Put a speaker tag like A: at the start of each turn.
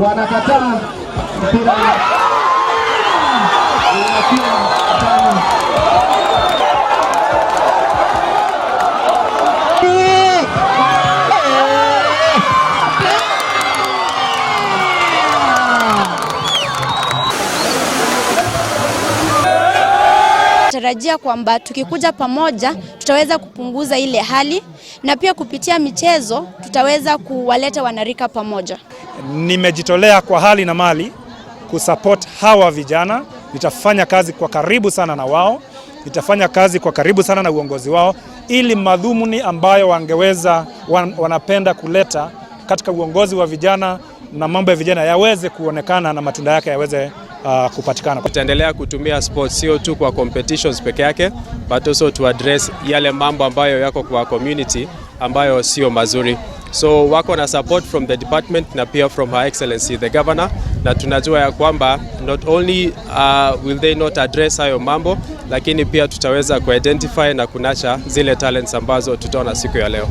A: Wanakataa mpira unakuwa ndani.
B: Tarajia kwamba tukikuja pamoja tutaweza kupunguza ile hali na pia kupitia michezo tutaweza kuwaleta wanarika pamoja.
C: Nimejitolea kwa hali na mali kusupport hawa vijana. Nitafanya kazi kwa karibu sana na wao, nitafanya kazi kwa karibu sana na uongozi wao ili madhumuni ambayo wangeweza wanapenda kuleta katika uongozi wa vijana na mambo ya vijana yaweze kuonekana na matunda yake yaweze kupatikana.
D: Tutaendelea kutumia sports sio tu kwa competitions peke yake, but also to address yale mambo ambayo yako kwa community ambayo sio mazuri. So wako na support from the department na pia from Her Excellency the Governor, na tunajua ya kwamba not only will they not address hayo mambo, lakini pia tutaweza kuidentify na kunurture zile talents ambazo tutaona siku ya leo.